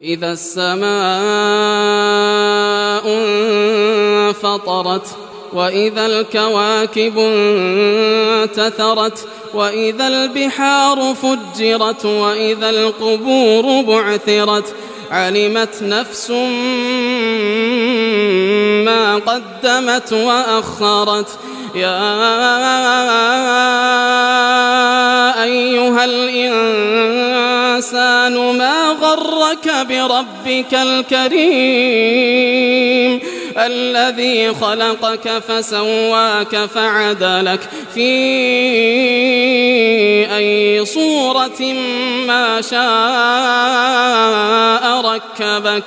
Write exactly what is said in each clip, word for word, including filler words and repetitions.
إذا السماء انفطرت، وإذا الكواكب انتثرت، وإذا البحار فجرت، وإذا القبور بعثرت، علمت نفس ما قدمت وأخرت. يا أيها الإنسان ما غرك بربك الكريم الذي خلقك فسواك فعدلك في أي صورة ما شاء ركبك.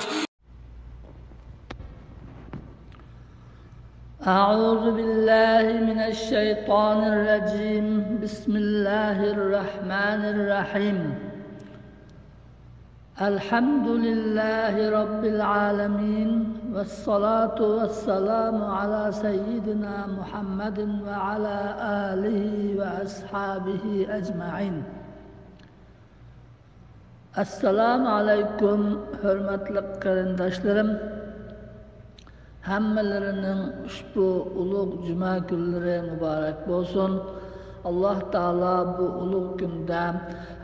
أعوذ بالله من الشيطان الرجيم. بسم الله الرحمن الرحيم. الحمد لله رب العالمين، والصلاة والسلام على سيدنا محمد وعلى آله وأصحابه أجمعين. ئەسسالامۇ ئەلەيكۇم، ھۆرمەتلىك قېرىنداشلىرىم! ھەممىلىرىنىڭ ئۇشبۇ ئۇلۇغ جۈمە كۈنلىرى مۇبارەك بولسۇن. ئاللاھ تائالا بۇ ئۇلۇغ كۈندە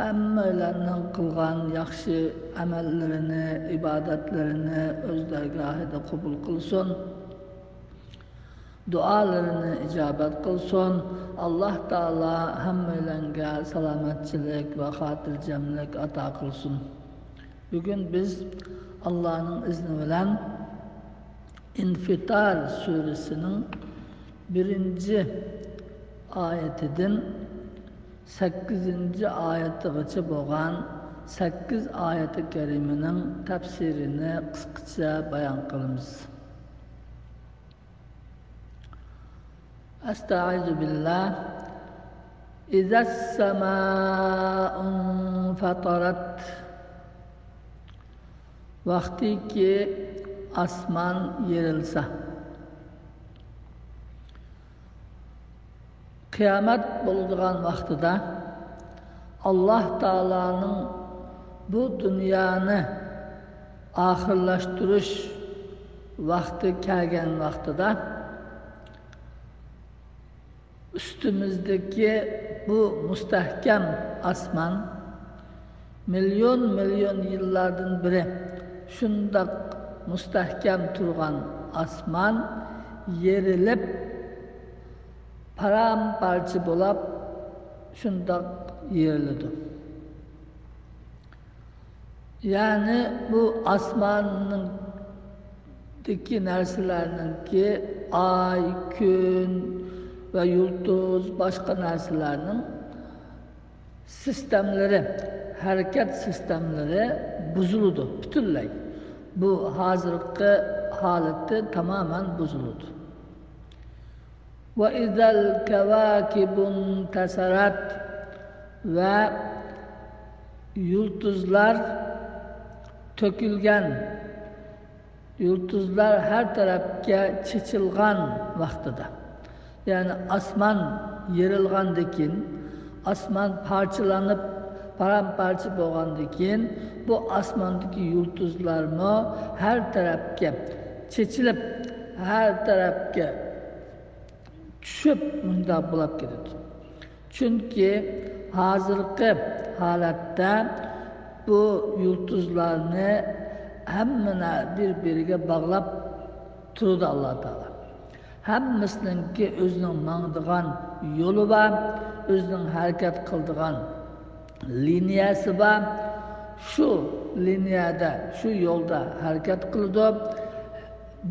ھەممەيلەننىڭ قىلغان ياخشى ئەمەللىرىنى، ئىبادەتلىرىنى ئۆز دەرگاھىدا قوبۇل قىلسۇن. دۇئالىرىنى ئىجابەت قىلسۇن. ئاللاھ تائالا ھەممەيلەنگە سالامەتچىلىك ۋە خاتىرجەملىك ئاتا قىلسۇن. بۈگۈن بىز ئاللانىڭ ئىزنى بىلەن ئىنفىتار سۈرىسىنىڭ بىرىنچى ئايىتىدىن سەككىزىنچى ئايىتىغىچە بولغان سەككىز ئايىتى كەرىمىنىڭ تەپسىرىنى قىسقىچە بايان قىلىمىز. أستعيذ بالله. إذا السماء انفطرت. ۋاقتىكى ئاسمان يېرىلسا. قىيامەت بولىدىغان ۋاقتىدا، ئاللاھ تائالانىڭ بۇ دۇنيانى ئاخىرلاشتۇرۇش ۋاقتى كەلگەن ۋاقتىدا، ئۈستىمىزدىكى بۇ مۇستەھكەم ئاسمان، مىليون، مىليون يىللاردىن بېرى شۇنداق مۇستەھكەم تۇرغان ئاسمان يېرىلىپ، پارام-پارچە بولاپ، شۇنداق يېرىلىدۇ. يەنى بۇ ئاسماننىڭدىكى نەرسىلەرنىڭكى ئاي، كۈن ۋە يۇلتۇز، باشقا نەرسىلەرنىڭ سىستېمىلىرى، ھەرىكەت سىستېمىلىرى بۇزۇلىدۇ پۈتۈنلەي. بۇ ھازىرقى ھالىتى تامامەن بۇزۇلىدۇ. وإذا الكواكب انتثرت، ۋە يۇلتۇزلار تۆكۈلگەن، يۇلتۇزلار ھەر تەرەپكە چېچىلغان ۋاقتىدا، يەنى ئاسمان يېرىلغاندىن كېيىن، ئاسمان پارچىلىنىپ، پارام-پارچە بولغاندىن كېيىن، بۇ ئاسماندىكى يۇلتۇزلارمۇ ھەر تەرەپكە چېچىلىپ، ھەر تەرەپكە چۈشۈپ، مۇنداق بولاپ كېتىدۇ. چۈنكى ھازىرقى ھالەتتە بۇ يۇلتۇزلارنى ھەممىنى بىر-بىرىگە باغلاپ تۇرىدۇ ئاللا تائالا. ھەممىسىنىڭكى ئۆزىنىڭ ماڭىدىغان يولى بار، ئۆزىنىڭ ھەرىكەت قىلىدىغان لىنىيەسى بار. شۇ لىنىيەدە، شۇ يولدا ھەرىكەت قىلىدۇ.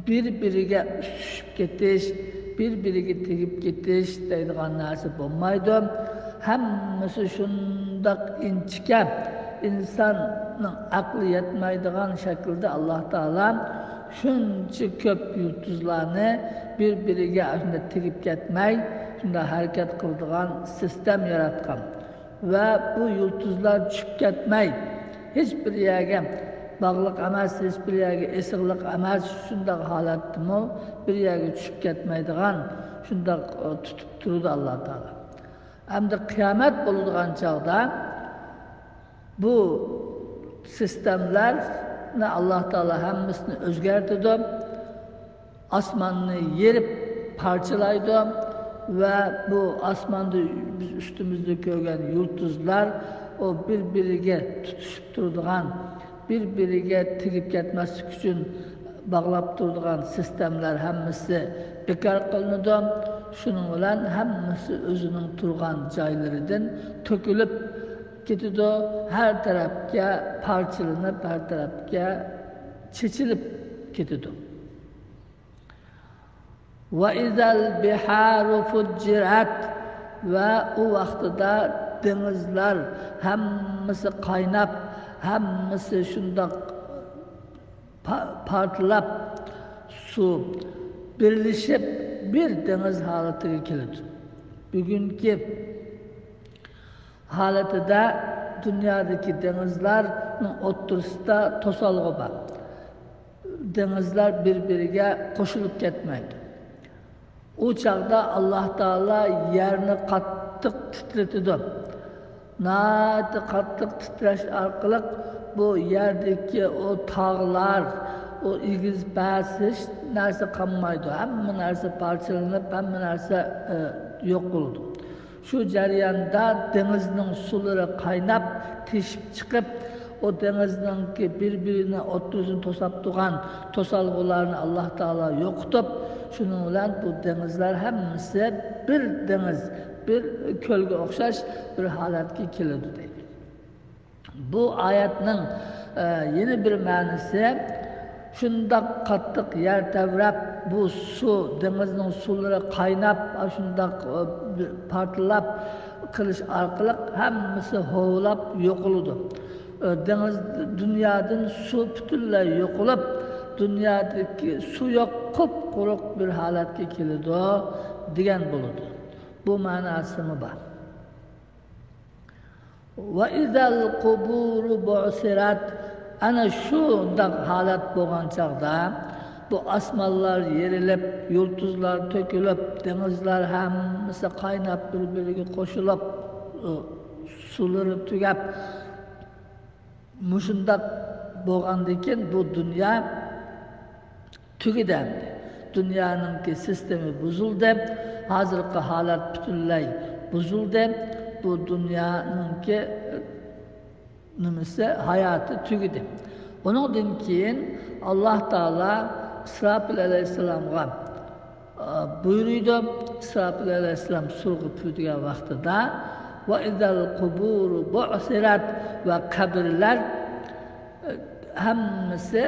بىر-بىرىگە چۈشۈپ كېتىش، بىر-بىرىگە تېگىپ كېتىش دەيدىغان نەرسە بولمايدۇ. ھەممىسى شۇنداق ئىنچىكە، ئىنساننىڭ ئەقلى يەتمەيدىغان شەكىلدە ئاللا تائالا شۇنچە كۆپ يۇلتۇزلارنى بىر-بىرىگە شۇنداق تېگىپ كەتمەي، شۇنداق ھەرىكەت قىلىدىغان سىستېما ياراتقان. ۋە بۇ يۇلتۇزلار چۈشۈپ كەتمەي، ھېچ بىر يەرگە باغلىق ئەمەس، ھېچ بىر يەرگە ئېسىقلىق ئەمەس، شۇنداق ھالەتتىمۇ بىر يەرگە چۈشۈپ كەتمەيدىغان، شۇنداق، ئە، تۇتۇپ تۇرىدۇ ئاللا تائالا. ئەمدى قىيامەت بولىدىغان چاغدا بۇ سىستېمىلار ئاللاھ تائالا ھەممىسىنى ئۆزگەرتىدۇ. ئاسماننى يېرىپ پارچىلايدۇ ۋە بۇ ئاسماندا بىز ئۈستىمىزدە كۆرگەن يۇلتۇزلار، ئۇ بىر-بىرىگە تۇتىشىپ تۇرىدىغان، بىر-بىرىگە تېگىپ كەتمەسلىك ئۈچۈن باغلاپ تۇرىدىغان سىستېمىلار ھەممىسى بىكار قىلىنىدۇ. شۇنىڭ بىلەن ھەممىسى ئۆزىنىڭ تۇرغان جايلىرىدىن تۆكۈلۈپ كېتىدۇ، ھەر تەرەپكە پارچىلىنىپ، ھەر تەرەپكە چېچىلىپ كېتىدۇ. وَإِذَا الْبِحَارُ فُجِّرَتْ، ۋە ئۇ ۋاقتىدا دېڭىزلار ھەممىسى قايناپ، ھەممىسى شۇنداق پا-، پارتلاپ، سۇ بىرلىشىپ بىر دېڭىز ھالىتىگە كېلىدۇ. بۈگۈنكى ھالىتىدە دۇنيادىكى دېڭىزلارنىڭ ئوتتۇرىسىدا توسالغۇ بار. دېڭىزلار بىر-بىرىگە قوشۇلۇپ كەتمەيدۇ. ئۇ چاغدا ئاللاھ تائالا يەرنى قاتتىق تىترىتىدۇ. ناھايىتى قاتتىق تىترەش ئارقىلىق بۇ يەردىكى ئۇ تاغلار، ئۇ ئېگىز پەس، ھېچ نەرسە قالمايدۇ. ھەممە نەرسە پارچىلىنىپ، ھەممە نەرسە، ئە، يوق بولىدۇ. شۇ جەرياندا دېڭىزنىڭ سۇلىرى قايناپ، تېشىپ چىقىپ، ئۇ دېڭىزنىڭكى بىر-بىرىنى ئوتتۇرىسىنى توساپ تۇرغان توسالغۇلارنى ئاللاھ تائالا يوقىتىپ، شۇنىڭ بىلەن بۇ دېڭىزلار ھەممىسى بىر دېڭىز، بىر كۆلگە ئوخشاش بىر ھالەتكە كېلىدۇ دەيدۇ. بۇ ئايەتنىڭ، ئە، يەنە بىر مەنىسى، شۇنداق قاتتىق يەر تەۋرەپ، بۇ سۇ، دېڭىزنىڭ سۇلىرى قايناپ، ئاشۇنداق، ئە، پارتلاپ قېلىش ئارقىلىق ھەممىسى ھوۋلاپ يوقىلىدۇ. ئە، دېڭىز، دۇنيادىن سۇ پۈتۈنلەي يوقىلىپ، دۇنيادىكى سۇ يوق، قۇپقۇرۇق بىر ھالەتكە كېلىدۇ دېگەن بولىدۇ. بۇ مەناسىمۇ بار. وَإِذَا الْقُبُورُ بُعْثِرَتْ. ئەنە شۇنداق ھالەت بولغان چاغدا، بۇ ئاسمانلار يېرىلىپ، يۇلتۇزلار تۆكۈلۈپ، دېڭىزلار ھەممىسى قايناپ، بىر-بىرىگە قوشۇلۇپ، سۇلىرى تۈگەپ، مۇشۇنداق بولغاندىن كېيىن بۇ دۇنيا تۈگىدى ئەمدى. دۇنيانىڭكى سىستېمى بۇزۇلدى. ھازىرقى ھالەت پۈتۈنلەي بۇزۇلدى. بۇ دۇنيانىڭكى، ئە، نېمىسى، ھاياتى تۈگىدى. ئۇنىڭدىن كېيىن ئاللاھ تائالا ئىسراپىل ئەلەيھىسسالامغا، ئە، بۇيرۇيدۇ. ئىسراپىل ئەلەيھىسسالام سۇرغا پۈۋدۈرگەن ۋاقتىدا، وَإِذَا الْقُبُورُ بُعْثِرَتْ، ۋە قەبرىلەر، ئە، ھەممىسى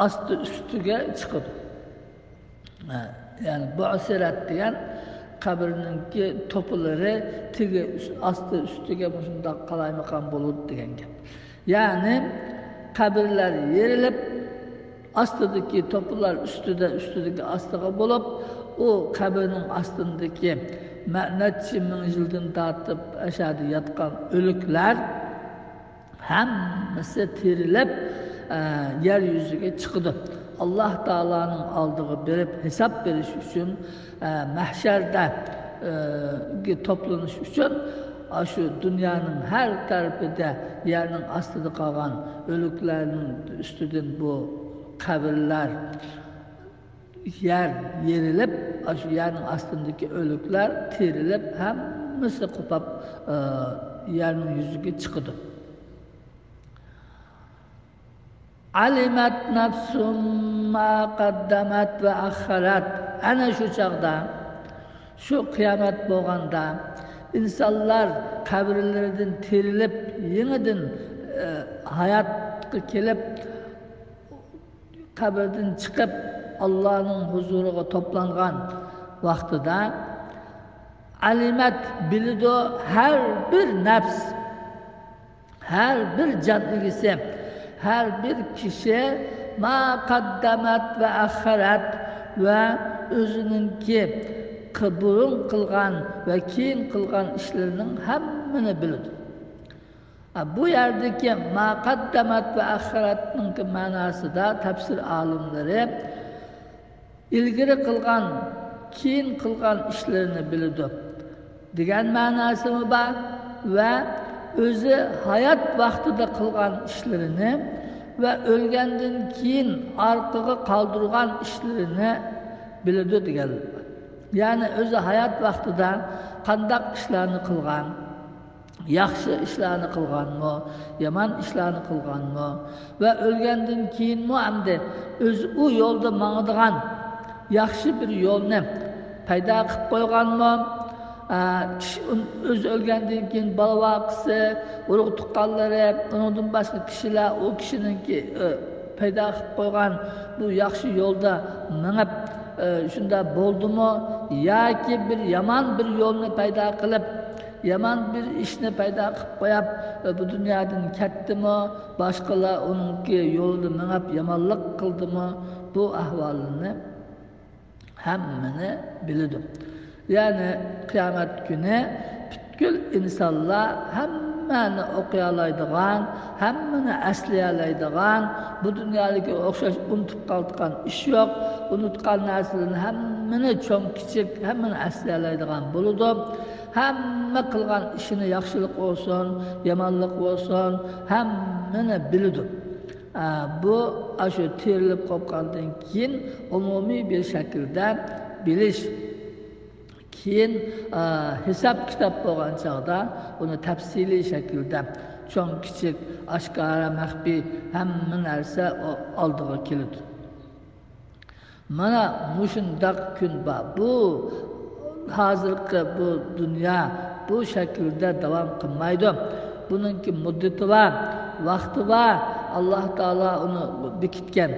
ئاستى ئۈستىگە چىقىدۇ. ھە، يەنى بۇئسىرەت دېگەن قەبرىنىڭكى توپىلىرى تېگى ئۈس-، ئاستى ئۈستىگە مۇشۇنداق قالايمىقان بولىدۇ دېگەن گەپ. يەنى قەبرىلەر يېرىلىپ، ئاستىدىكى توپىلار ئۈستىدە، ئۈستىدىكى ئاستىغا بولۇپ، ئۇ قەبرىنىڭ ئاستىدىكى مە-، نەچچە مىڭ يىلدىن تارتىپ ئەشەدە ياتقان ئۆلۈكلەر، ھەممىسى تىرىلىپ، ئە، يەر يۈزىگە چىقىدۇ. ئاللاھ تائالانىڭ ئالدىغا بېرىپ ھېساب بېرىش ئۈچۈن، ئە، مەھشەردە، ئە، گە توپلىنىش ئۈچۈن، ئاشۇ دۇنيانىڭ ھەر تەرىپىدە يەرنىڭ ئاستىدا قالغان ئۆلۈكلەرنىڭ ئۈستىدىن بۇ قەبرىلەر يەر يېرىلىپ، ئاشۇ يەرنىڭ ئاستىدىكى ئۆلۈكلەر تىرىلىپ، ھەممىسى قوپاپ، ئە، يەرنىڭ يۈزىگە چىقىدۇ. عَلِمَتْ نَفْسٌ مَا قَدَّمَتْ وَأَخَّرَتْ. ئەنە شۇ چاغدا، شۇ قىيامەت بولغاندا، ئىنسانلار قەبرىلىرىدىن تىرىلىپ، يېڭىدىن، ئە، ھاياتقا كېلىپ، قەبرىدىن چىقىپ، ئاللانىڭ ھۇزۇرىغا توپلانغان ۋاقتىدا، ئەلىمەت، بىلىدۇ ھەر بىر نەپس، ھەر بىر جان ئىگىسى، ھەر بىر كىشى، ما قەددەمەت ۋە ئەخخەرەت، ۋە ئۆزىنىڭكى قى-، بۇرۇن قىلغان ۋە كېيىن قىلغان ئىشلىرىنىڭ ھەممىنى بىلىدۇ. بۇ يەردىكى ما قەددەمەت ۋە ئەخخەرەتنىڭكى مەناسىدا تەپسىر ئالىملىرى ئىلگىرى قىلغان، كېيىن قىلغان ئىشلىرىنى بىلىدۇ دېگەن مەناسىمۇ بار ۋە ئۆزى ھايات ۋاقتىدا قىلغان ئىشلىرىنى ۋە ئۆلگەندىن كېيىن ئارقىغا قالدۇرغان ئىشلىرىنى بىلىدۇ دېگەن. يەنى ئۆزى ھايات ۋاقتىدا قانداق ئىشلارنى قىلغان، ياخشى ئىشلارنى قىلغانمۇ، يامان ئىشلارنى قىلغانمۇ ۋە ئۆلگەندىن كېيىنمۇ ئەمدى ئۆزى ئۇ يولدا ماڭىدىغان ياخشى بىر يولنى پەيدا قىلىپ قويغانمۇ؟ ئە، كىشى ئۆزى ئۆلگەندىن كېيىن بالا-ۋاقىسى، ئۇرۇق-تۇغقانلىرى، ئۇنىڭدىن باشقا كىشىلەر ئۇ كىشىنىڭكى، ئە، پەيدا قىلىپ قويغان بۇ ياخشى يولدا مېڭىپ، ئە، شۇنداق بولدىمۇ؟ ياكى بىر يامان بىر يولنى پەيدا قىلىپ، يامان بىر ئىشنى پەيدا قىلىپ قويۇپ، ئە، بۇ دۇنيادىن كەتتىمۇ؟ باشقىلار ئۇنىڭكى يولىدا مېڭىپ يامانلىق قىلدىمۇ؟ بۇ ئەھۋالىنى ھەممىنى بىلىدۇ. يەنى قىيامەت كۈنى پۈتكۈل ئىنسانلار ھەممىنى ئوقۇيالايدىغان، ھەممىنى ئەسلىيەلەيدىغان، بۇ دۇنيادىكى ئوخشاش ئۇنتۇپ قالىدىغان ئىش يوق. ئۇنتقان نەرسىلىرىنى ھەممىنى چوڭ-كىچىك، ھەممىنى ئەسلىيەلەيدىغان بولىدۇ. ھەممە قىلغان ئىشىنى، ياخشىلىق بولسۇن، يامانلىق بولسۇن، ھەممىنى بىلىدۇ. ئە، بۇ ئاشۇ تىرىلىپ قوپقاندىن كېيىن ئومۇمىي بىر شەكىلدە بىلىش. كېيىن، ئە، ھېساب-كىتاب بولغان چاغدا ئۇنى تەپسىلىي شەكىلدە چوڭ-كىچىك، ئاشكارا، مەخپىي ھەممە نەرسە ئالدىغا كېلىدۇ. مانا مۇشۇنداق كۈن بار. بۇ ھازىرقى بۇ دۇنيا بۇ شەكىلدە داۋام قىلمايدۇ. بۇنىڭكى مۇددىتى بار، ۋاقتى بار. ئاللاھ تائالا ئۇنى بېكىتكەن.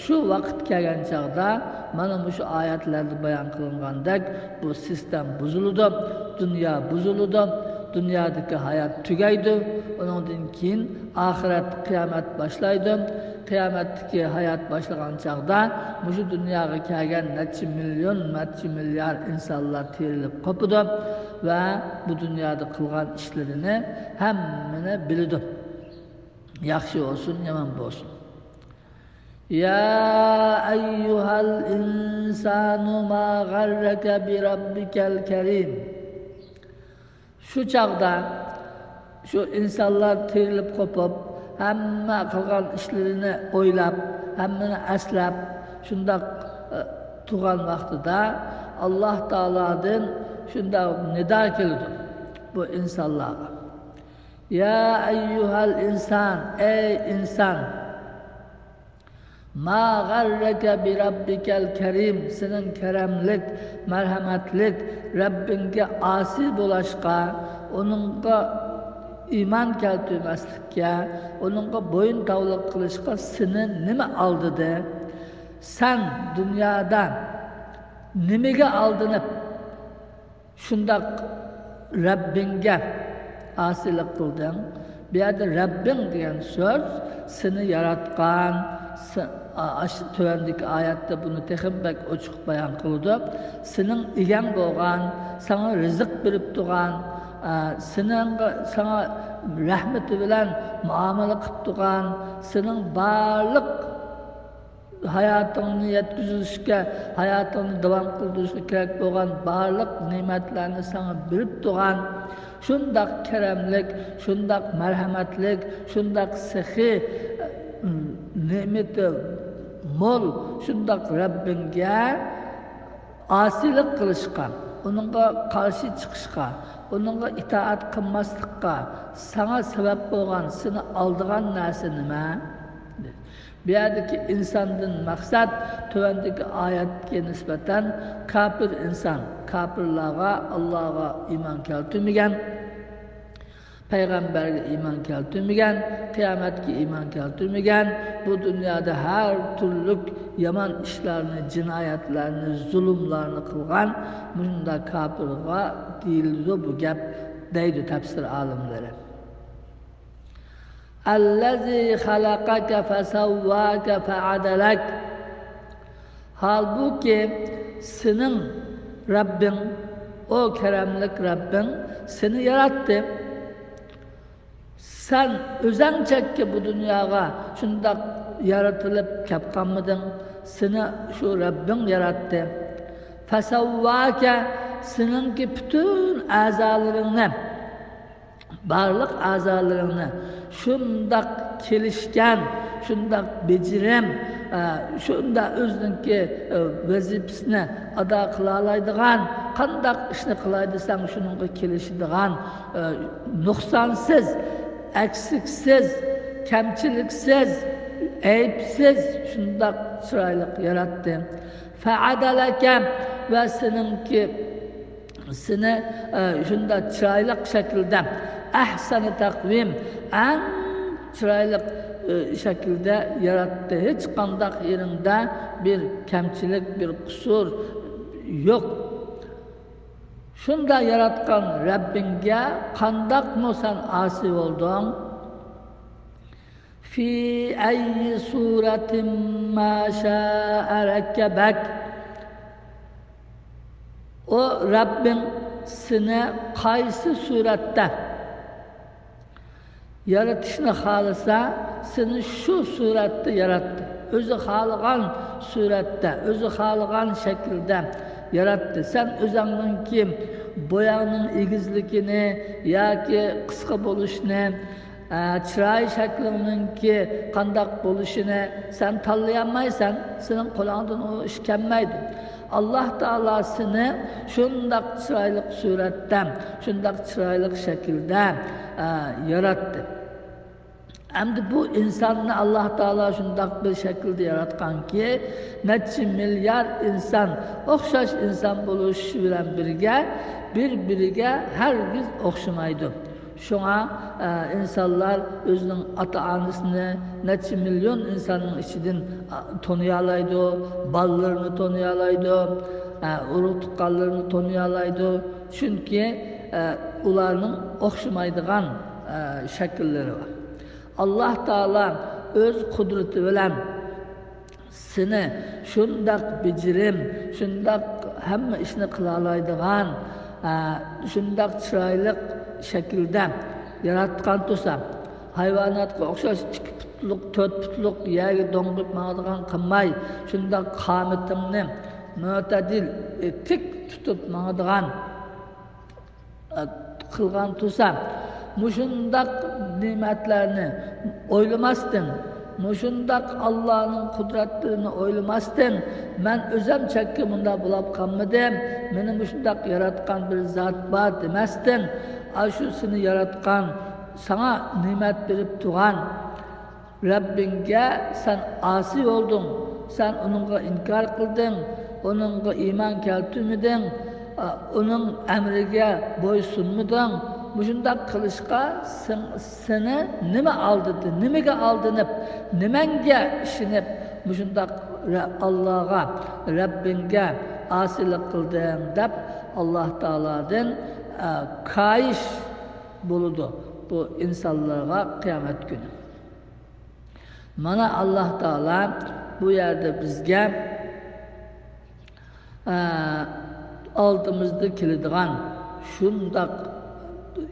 شۇ ۋاقىت كەلگەن چاغدا مانا مۇشۇ ئايەتلەردە بايان قىلىنغاندەك بۇ سىستېما بۇزۇلىدۇ، دۇنيا بۇزۇلىدۇ، دۇنيادىكى ھايات تۈگەيدۇ. ئۇنىڭدىن كېيىن ئاخىرەت، قىيامەت باشلايدۇ. قىيامەتتىكى ھايات باشلىغان چاغدا مۇشۇ دۇنياغا كەلگەن نەچچە مىليون، نەچچە مىليارد ئىنسانلار تىرىلىپ قوپىدۇ ۋە بۇ دۇنيادا قىلغان ئىشلىرىنى ھەممىنى بىلىدۇ. ياخشى بولسۇن، يامان بولسۇن. يا أيها الإنسان ما غرك بربك الكريم. شۇ چاغدا شۇ ئىنسانلار تىرىلىپ قوپۇپ، ھەممە قىلغان ئىشلىرىنى ئويلاپ، ھەممىنى ئەسلەپ، شۇنداق، ئە، تۇرغان ۋاقتىدا ئاللاھ تائالادىن شۇنداق نىدا كېلىدۇ بۇ ئىنسانلارغا. يا أيها الإنسان، ئەي ئىنسان! ما غرك بربك الكريم، سېنىڭ كەرەملىك، مەرھەمەتلىك رەببىڭگە ئاسىي بولۇشقا، ئۇنىڭغا ئىمان كەلتۈرمەسلىككە، ئۇنىڭغا بويۇن تاۋلىق قىلىشقا سېنى نېمە ئالدىدى؟ سەن دۇنيادا نېمىگە ئالدىنىپ، شۇنداق رەببىڭگە ئاسىيلىق قىلدىڭ. بۇ يەردە رەببىڭ دېگەن سۆز سېنى ياراتقان، سە-، ئا-، ئاش-، تۆۋەندىكى ئايەتتە بۇنى تېخىمۇ بەك ئوچۇق بايان قىلىدۇ. سېنىڭ ئىگەڭ بولغان، ساڭا رىزىق بېرىپ تۇرغان، ئا، سېنىڭ، ساڭا رەھمىتى بىلەن مۇئامىلە قىلىپ تۇرغان، سېنىڭ بارلىق ھاياتىڭنى يەتكۈزۈشكە، ھاياتىڭنى داۋام قىلدۇرۇشقا كېرەك بولغان بارلىق نېمەتلەرنى ساڭا بېرىپ تۇرغان، شۇنداق كەرەملىك، شۇنداق مەرھەمەتلىك، شۇنداق سېخىي، نېمىتى مول، شۇنداق رەببىڭگە ئاسىيلىق قىلىشقا، ئۇنىڭغا قارشى چىقىشقا، ئۇنىڭغا ئىتائەت قىلماسلىققا ساڭا سەۋەب بولغان، سېنى ئالدىغان نەرسە نېمە؟ بۇ يەردىكى ئىنساندىن مەقسەت تۆۋەندىكى ئايەتكە نىسبەتەن كاپىر ئىنسان، كاپىرلارغا، ئاللاغا ئىمان كەلتۈرمىگەن، پەيغەمبەرگە ئىمان كەلتۈرمىگەن، قىيامەتكە ئىمان كەلتۈرمىگەن، بۇ دۇنيادا ھەر تۈرلۈك يامان ئىشلارنى، جىنايەتلەرنى، زۇلۇملارنى قىلغان مۇشۇنداق كاپىرغا دېيىلىدۇ بۇ گەپ، دەيدۇ تەپسىر ئالىملىرى. الذي خلقك فسواك فعدلك. ھالبۇكى، سېنىڭ رەببىڭ، ئۇ كەرەملىك رەببىڭ سېنى ياراتتى. سەن ئۆزەڭ چەككە بۇ دۇنياغا شۇنداق يارىتىلىپ كەپ قالمىدىڭ. سېنى شۇ رەببىڭ ياراتتى. فسواك، سېنىڭكى پۈتۈن ئەزالىرىڭنى، بارلىق ئەزالىرىڭنى شۇنداق كېلىشكەن، شۇنداق بېجىرىم، ئە، شۇنداق ئۆزىنىڭكى، ئە، ۋەزىپىسىنى ئادا قىلالايدىغان، قانداق ئىشنى قىلاي دېسەڭ، شۇنىڭغا كېلىشىدىغان، ئە، نۇقسانسىز، ئەكسىكسىز، كەمچىلىكسىز، ئەيىبسىز، شۇنداق چىرايلىق ياراتتى. فعدلك، ۋە سېنىڭكى سېنى، ئە، شۇنداق چىرايلىق شەكىلدە، ئەھسەنە تەقۋىم، ئەڭ چىرايلىق، ئە، شەكىلدە ياراتتى. ھېچقانداق يېرىڭدە بىر كەمچىلىك، بىر قۇسۇر يوق. شۇنداق ياراتقان رەببىڭگە قانداقمۇ سەن ئاسىي بولدۇڭ؟ في أي صورة ما شاء ركبك. ئۇ رەببىڭ سېنى قايسى سۈرەتتە يارىتىشنى خالىسا، سېنى شۇ سۈرەتتە ياراتتى. ئۆزى خالىغان سۈرەتتە، ئۆزى خالىغان شەكىلدە ياراتتى. سەن ئۆزۈڭنىڭكى بوياڭنىڭ ئېگىزلىكىنى ياكى قىسقا بولۇشىنى، ئە، چىراي شەكلىڭنىڭكى قانداق بولۇشىنى سەن تاللىيالمايسەن، سېنىڭ قولۇڭدىن ئۇ ئىش كەلمەيدۇ. ئاللاھ تائالا سېنى شۇنداق چىرايلىق سۈرەتتە، شۇنداق چىرايلىق شەكىلدە، ئە، ياراتتى. ئەمدى بۇ ئىنساننى ئاللاھ تائالا شۇنداق بىر شەكىلدە ياراتقانكى، نەچچە مىليارد ئىنسان ئوخشاش ئىنسان بولۇشى بىلەن بىرگە، بىر-بىرىگە ھەرگىز ئوخشىمايدۇ. شۇڭا، ئە، ئىنسانلار ئۆزىنىڭ ئاتا-ئانىسىنى نەچچە مىليون ئىنساننىڭ ئىچىدىن، ئا، تونۇيالايدۇ، بالىلىرىنى تونۇيالايدۇ، ئە، ئۇرۇق-تۇغقانلىرىنى تونۇيالايدۇ. چۈنكى، ئە، ئۇلارنىڭ ئوخشىمايدىغان، ئە، شەكىللىرى بار. ئاللاھ تائالا ئۆز قۇدرىتى بىلەن سېنى شۇنداق بېجىرىم، شۇنداق ھەممە ئىشنى قىلالايدىغان، ئە، شۇنداق چىرايلىق شەكىلدە ياراتقان تۇرسا، ھايۋاناتقا ئوخشاش ئىككى پۇتلۇق، تۆت پۇتلۇق يەرگە دوڭغىيىپ ماڭىدىغان قىلماي، شۇنداق قامىتىڭنى مۆتەدىل، ئە، تىك تۇتۇپ ماڭىدىغان قىلغان تۇرسا، مۇشۇنداق نېمەتلەرنى ئويلىماستىن، مۇشۇنداق ئاللانىڭ قۇدرەتلىرىنى ئويلىماستىن، مەن ئۆزەم چەككە مۇنداق بولاپ قالمىدىم، مېنى مۇشۇنداق ياراتقان بىر زات بار دېمەستىن، ئاشۇ سېنى ياراتقان، ساڭا نېمەت بېرىپ تۇرغان رەببىڭگە سەن ئاسىي بولدۇڭ، سەن ئۇنىڭغا ئىنكار قىلدىڭ، ئۇنىڭغا ئىمان كەلتۈرمىدىڭ، ئۇنىڭ ئەمرىگە بويسۇنمىدىڭ. مۇشۇنداق قىلىشقا سېن-، سېنى نېمە ئالدىدى؟ نېمىگە ئالدىنىپ، نېمەڭگە ئىشىنىپ مۇشۇنداق رە-، ئاللاغا، رەببىڭگە ئاسىيلىق قىلدىڭ؟ دەپ ئاللاھ تائالادىن، ئە، كايىش بولىدۇ بۇ ئىنسانلارغا قىيامەت كۈنى. مانا، ئاللاھ تائالا بۇ يەردە بىزگە، ئە، ئالدىمىزدا كېلىدىغان شۇنداق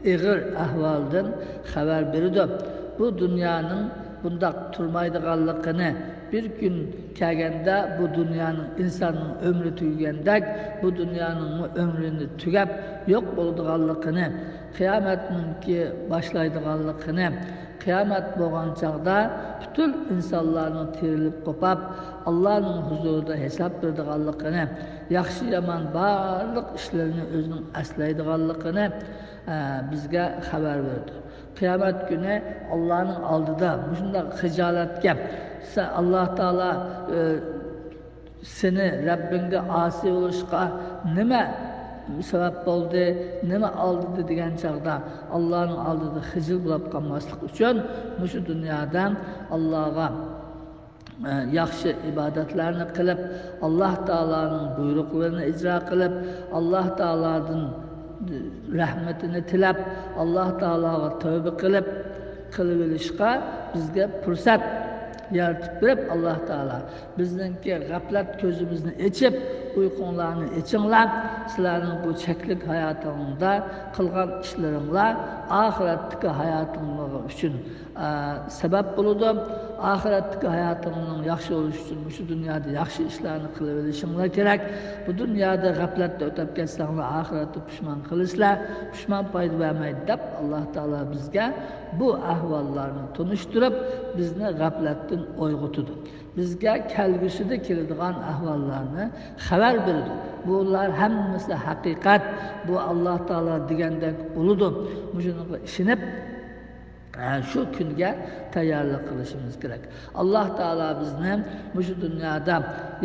ئېغىر ئەھۋالدىن خەۋەر بېرىدۇ. بۇ دۇنيانىڭ بۇنداق تۇرمايدىغانلىقىنى، بىر كۈن كەلگەندە بۇ دۇنيانىڭ، ئىنساننىڭ ئۆمرى تۈگىگەندەك، بۇ دۇنيانىڭمۇ ئۆمرىنى تۈگەپ يوق بولىدىغانلىقىنى، قىيامەتنىڭكى باشلايدىغانلىقىنى، قىيامەت بولغان چاغدا پۈتۈن ئىنسانلارنىڭ تىرىلىپ قوپاپ، ئاللانىڭ ھۇزۇرىدا ھېساب بېرىدىغانلىقىنى، ياخشى-يامان بارلىق ئىشلىرىنى ئۆزىنىڭ ئەسلەيدىغانلىقىنى، ئە، بىزگە خەۋەر بېرىدۇ. قىيامەت كۈنى ئاللانىڭ ئالدىدا مۇشۇنداق خىجالەتكە، سە-، ئاللاھ تائالا، ئە، سېنى رەببىڭگە ئاسىي بولۇشقا نېمە سەۋەب بولدى، نېمە ئالدىدى دېگەن چاغدا، ئاللانىڭ ئالدىدا خىجىل بولاپ قالماسلىق ئۈچۈن مۇشۇ دۇنيادا ئاللاغا، ئە، ياخشى ئىبادەتلەرنى قىلىپ، ئاللاھ تائالانىڭ بۇيرۇقلىرىنى ئىجرا قىلىپ، ئاللاھ تائالادىن رەھمىتىنى تىلەپ، ئاللاھ تائالاغا تەۋبە قىلىپ، قىلىۋېلىشقا بىزگە پۇرسەت يارىتىپ بېرىپ، ئاللاھ تائالا بىزنىڭكى غەپلەت كۆزىمىزنى ئېچىپ، ئۇيقۇڭلارنى ئېچىڭلار، سىلەرنىڭ بۇ چەكلىك ھاياتىڭدا قىلغان ئىشلىرىڭلار ئاخىرەتتىكى ھاياتىڭلار ئۈچۈن، ئە، سەۋەب بولىدۇ. ئاخىرەتتىكى ھاياتىڭلارنىڭ ياخشى بولۇشى ئۈچۈن مۇشۇ دۇنيادا ياخشى ئىشلارنى قىلىۋېلىشىڭلار كېرەك. بۇ دۇنيادا غەپلەتتە ئۆتۈپ كەتسەڭلار، ئاخىرەتتە پۇشمان قىلىسىلەر. پۇشمان پايدا بەرمەيدۇ دەپ، ئاللا تائالا بىزگە بۇ ئەھۋاللارنى تونۇشتۇرۇپ، بىزنى غەپلەتتىن ئويغىتىدۇ. بىزگە كەلگۈسىدە كېلىدىغان ئەھۋاللارنى خەۋەر بېرىدۇ. بۇلار ھەممىسى ھەقىقەت. بۇ ئاللا تائالا دېگەندەك بولىدۇ. مۇشۇنىڭغا ئىشىنىپ، ھە، شۇ كۈنگە تەييارلىق قىلىشىمىز كېرەك. ئاللا تائالا بىزنى مۇشۇ دۇنيادا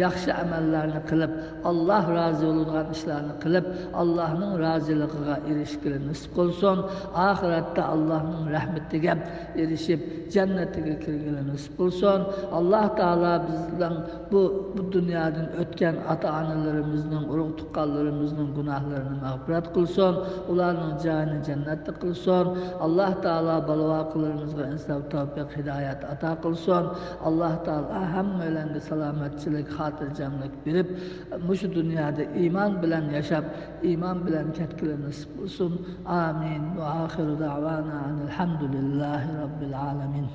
ياخشى ئەمەللەرنى قىلىپ، ئاللا رازى بولىدىغان ئىشلارنى قىلىپ، ئاللانىڭ رازىلىقىغا ئېرىشكىلى نېسىپ قىلسۇن. ئاخىرەتتە ئاللانىڭ رەھمىتىگە ئېرىشىپ، جەننىتىگە كىرگىلى نېسىپ قىلسۇن. ئاللا تائالا بىزنىڭ بۇ، بۇ دۇنيادىن ئۆتكەن ئاتا-ئانىلىرىمىزنىڭ، ئۇرۇق-تۇغقانلىرىمىزنىڭ گۇناھلىرىنى مەغپىرەت قىلسۇن، ئۇلارنىڭ جايىنى جەننەتتە قىلسۇن. ئاللا تائالا بالا-ۋاقىلىرىمىزغا ئىنساپ، تەۋپىق، ھىدايەت ئاتا قىلسۇن. ئاللا تائالا ھەممەيلەنگە سالامەتچىلىك، خاتىرجەملىك بېرىپ، مۇشۇ دۇنيادا ئىمان بىلەن ياشاپ، ئىمان بىلەن كەتكىلى نېسىپ قىلسۇن. ئامىن. ۋە ئاخىرۇ دەۋانا ئەنىل ھەمدۇلىللاھى رەببىل ئالەمىن.